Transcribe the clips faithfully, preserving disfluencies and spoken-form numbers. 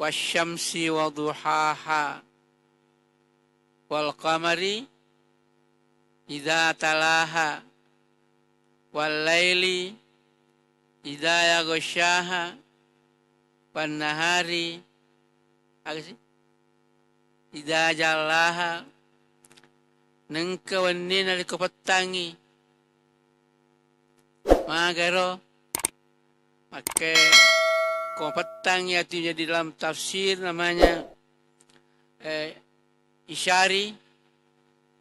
wasyamsi waduhaha, wal qamari idza talaha, wal laili idza yaghsyaha, wan nahari, aga sih? Idza jallaha, nengka wenni narekko pettangngi. Magaro, makke ko pettangngi ati jadi dalam tafsir namanya, eh, isyari,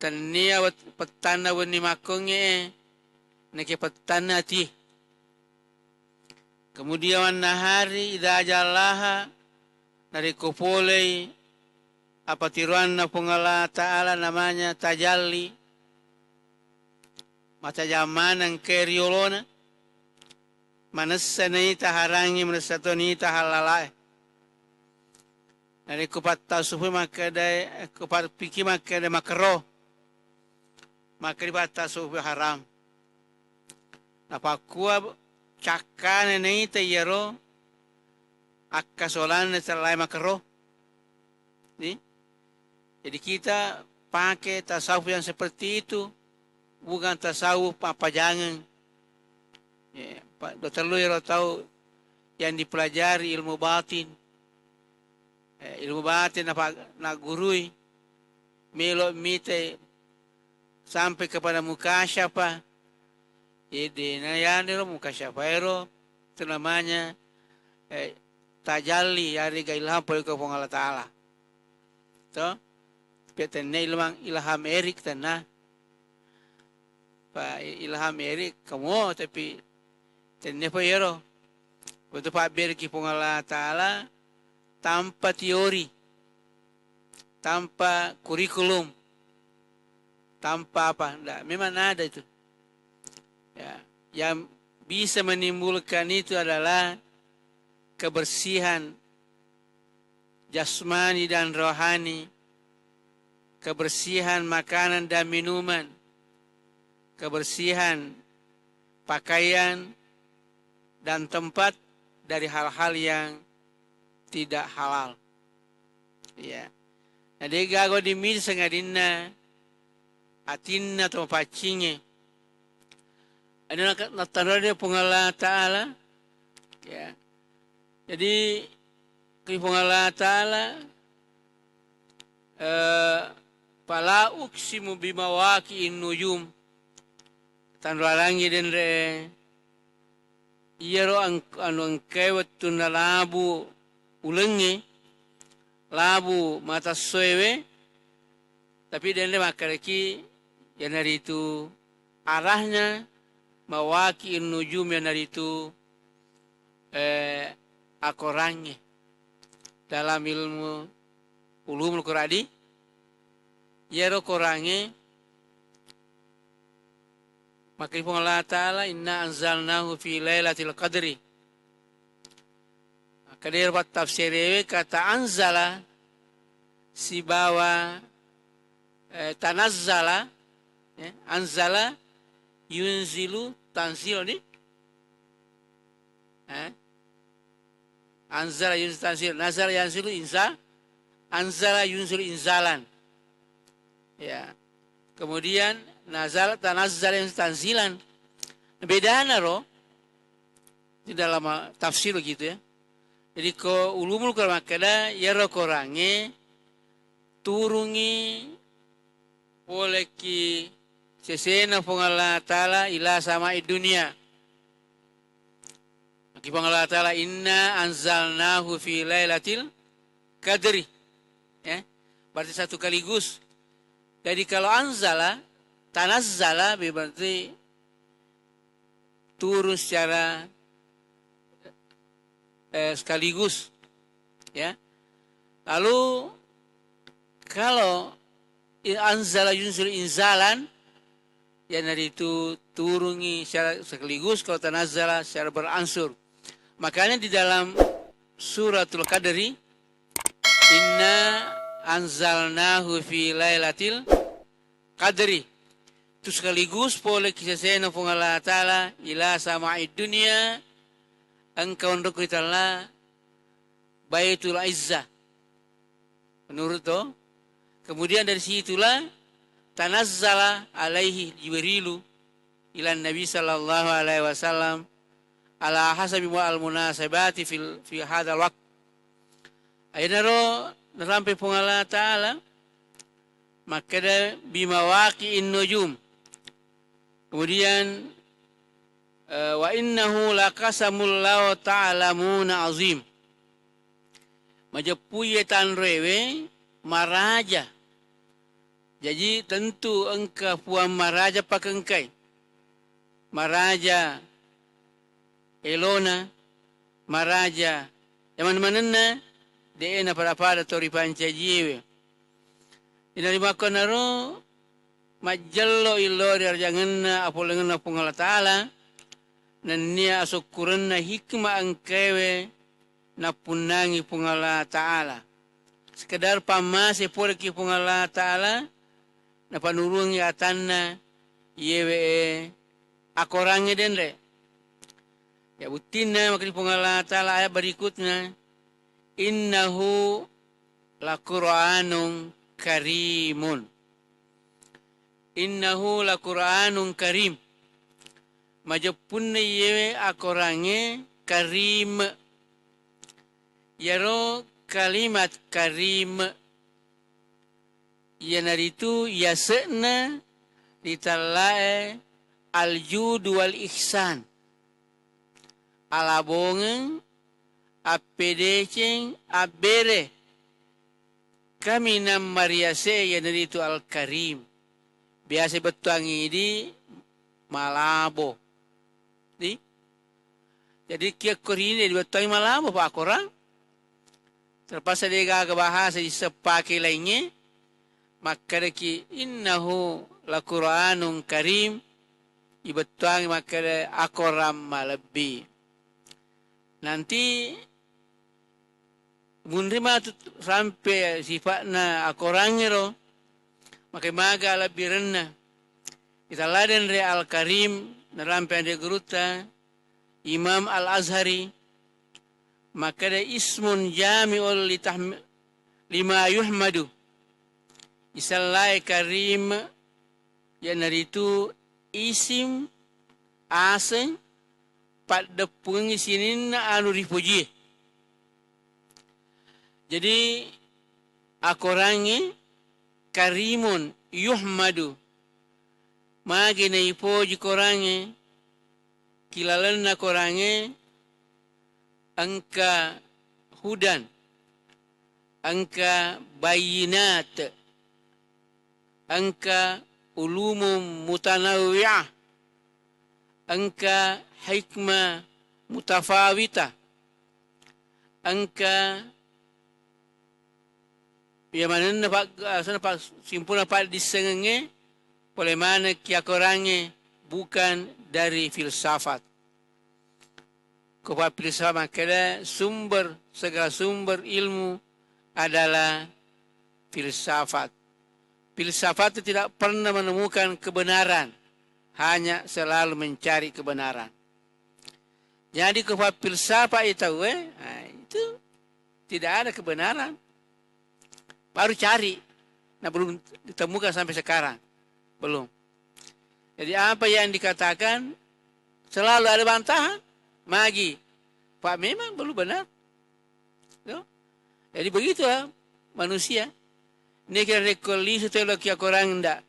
tennia wet-, pettanna wenni makkongnge, nake pettanna ati. Kemudian wan nahari idza jallaha, narekko polei apa tiroanna Puang Allah Ta'ala namanya tajalli, matajang maneng ke riolona, manessa naita harangnge, manessa to naita hallalae. Narekko pattasufu makkedae, ko parpiki makkeda makero, makkeda pattasufu haram. Napakkua cakkana naita iyaro akkasolanna tellae makero. Ni? Jadi kita pakai tasawuf yang seperti itu, bukan tasawuf pappajangeng. Ya, pa-, dotellu iyaro tau yang dipelajari ilmu batin. Eh, ilmu batin apa naggurui, melo mite sampai kepada mukasyafa. Jadi, na yani ro mukasyafa ero, itu namanya, eh, tajalli, yarega ilham pole ko Puang Allah Ta'ala. To? Pe tenne ilham, ilham erik tenna. Pa ilham erik kamu, tapi tenne pa ero. Untuk pabberki Puang Allah Ta'ala tanpa teori, tanpa kurikulum, tanpa apa, ndak. Memang ada itu. Ya, yang bisa menimbulkan itu adalah kebersihan jasmani dan rohani, kebersihan makanan dan minuman, kebersihan pakaian dan tempat dari hal-hal yang tidak halal. Iya. Na degaga dimisa sangadinna atinna to mapaccingnge. Anu naka-, nattanrode Puang Allah Ta'ala. Ya. Jadi, ki Puang Allah Ta'ala, eh, "Fala uqsimu bimawaqi'in nujum." Tanroalangngi denre, iyaro ang-, anu engkae wettunna labu ulengnge, labu matassoewe, tapi denre makkedaki, iyanaritu arahnya mawaqi'in nujum, iyanaritu, eh, akorangnge. Dalam ilmu ulumul Qur'an di, iyaro korangnge, makkeda Puang Allah Ta'ala, "Inna anzalnahu fi lailatul qadri." Makkeda ero pattafsirewe kata anzala sibawa, eh, tanazzala, ya, anzala yunzilu tanzil ni. Eh? Anzala yunzilu tanzil. Nazala yanzilu inza-, anzala yunzilu inzalan. Ya. Kemudian nazala, tanazzala yunzilu tanzilan. Bedana ro, di dalam, uh, tafsir gitu ya. Jadi ko ulumul Quran makkeda, iyaro korangnge turungi poleki sesena Puang Allah Ta'ala ila samai dunia. Makkeda Puang Allah Ta'ala, "Inna anzalnahu fi lailatil qadri." Ya. Berarti satu sekaligus. Jadi kalau anzala, tanazzala, berarti turun secara, eh, sekaligus. Ya. Lalu kalau i-, anzala yunzilu inzalan, iyanaritu turungi secara sekaligus, kalau tanazzala secara berangsur. Makanya di dalam Suratul Qadri, "Inna anzalnahu fi lailatil qadri." Tu sekaligus poleki sesena Puang Allah Ta'ala ila samai dunia, engka onrokku ri tella Baitul Izzah. Menurut to, kemudian dari situlah tanazzala alaihi Jibrilu ila Nabi sallallahu alaihi wasallam ala hasabi al-munasabati fil, fi hadzal waqt. Ayenaro narampe Puang Allah Ta'ala makkeda bimawaqi'in nujum. Kemudian, eh, "Wa innahu laqasamul law ta'lamuna azim." Majeppu iye tanroewe maraja. Jaji tentu engka puang maraja pakengkai. Maraja elona, maraja yaman-manenna, de'e napada-pada to ripancajiewe. Inari makkonaro majjello illo ri arajangenna apolengenna Puang Allah Ta'ala, nennia asukkurenna hikmah engkaewe nappunnangi Puang Allah Ta'ala. Sekedar pammase poleki Puang Allah Ta'ala, napanuruangngi atanna iyewe e akorangnge denre. Ya buttinna makkeda Puang Allah Ta'ala ayat berikutna, "Innahu laqur'anun karimun." "Innahu laqur'anun karim." Majeppunna iyewe akorangnge karim. Iyaro kalimat karim iyanaritu yase'na ritallae al-judu wal ihsan. Alabongeng, appedeceng, abbere. Kaminang mariase iyanaritu Al-Karim. Biasa bettuang idi malabo. Di? Jadi kiakko rini dibettuangi malabo pa akorang. Terpaksa degaga bahasa diseppake laingnge. Makkedaki, "Innahu laquranun karim." Ibettuangi makkeda akorang malebbi. Nanti munri matu rampe sifa'na akorangngero, makai maga alebbirenna. Italla denre Al-Karim, narampe anre gurutta, Imam Al-Azhari, makkeda, "Ismun jami'un li tahmi-, lima yuhmadu." Isellai Karim, iyanaritu isim aseng paddeppungengngi sininna anu ripojie. Jadi, akorangnge karimun yuhmadu. Magi naipoji korangnge, kilalenna korangnge engka hudan, engka bayyinat, engka ulumum mutanawwi'ah, engka hikmah mutafawitah, engka iya manenna pa-, asana pa-, simpuna paddissengengnge pole manekki akorangnge bukan dari filsafat. Ko pappilsa makkeda, sumber, segala sumber ilmu adalah filsafat. Filsafat itu tidak pernah menemukan kebenaran, hanya selalu mencari kebenaran. Jadi ko pappilsafa itu, eh, nah, itu tidak ada kebenaran. Baru cari. Nah, belum ditemukan sampai sekarang. Belum. Jadi, apa yang dikatakan selalu ada bantahan. Magi. Pak, memang belum benar. Tuh. Jadi, begitulah manusia. Ini kira rekko lisu telo kia korang ndak.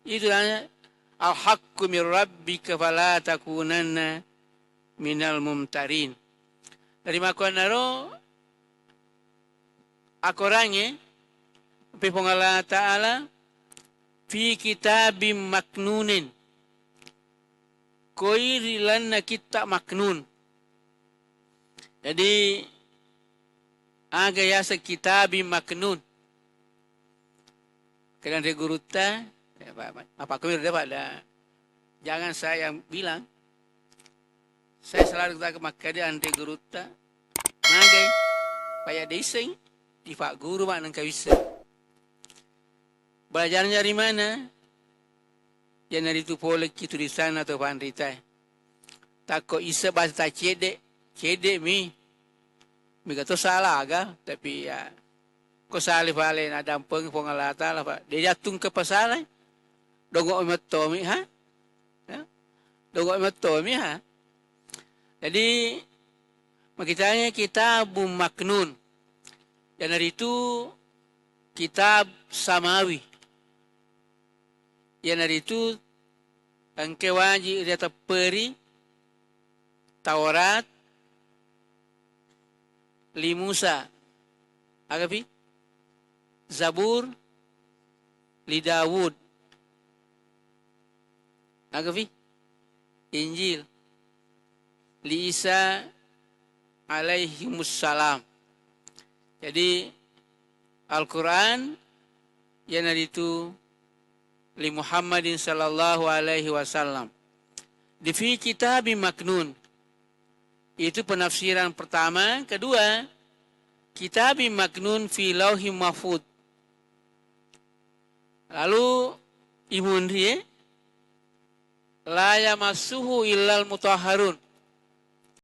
Itu namanya, "Al-haqqu min rabbika fala takunanna minal mumtarin." Dari makkuannaro, akorangnge, pe Puang Allah Ta'ala, "Fi kitabim maknunin." Koi ri lalenna kitta maknun. Jadi, aga yaseng kitabim maknun. Kedan ri gurutta, eh, Pak, Pak, Pak Kumir, Pak, da-, jangan saya yang bilang. Saya selalu kata makkeda anre gurutta, magai, paya deiseng, di Pak Guru mak nengka wisseng. Belajarnya dari mana? Iyanaritu polekki tulisanna to panritae. Takko isseng bahasa ta cedde, cedde mi. Mega to sala aga, tapi ya, ko sale fale na dampeng Puang Allah Ta'ala, Pak. De' jattung ke pasalai. Dongo mettomi, ha? Ya. Dongo mettomi, ha? Jadi, makitanya kitabun maknun. Iyanaritu kitab samawi. Iyanaritu engke waji riatepperi Taurat li Musa. Agapi? Zabur li Daud. Agapi? Injil li Isa alaihimussalam. Jadi, Al-Quran iyanaritu li Muhammadin sallallahu alaihi wasallam. Di fi kitabim maknun. Itu penafsiran pertama. Kedua, kitabim maknun fi lauhim mahfud. Lalu imunrie, la yamassuhu illal mutahharun.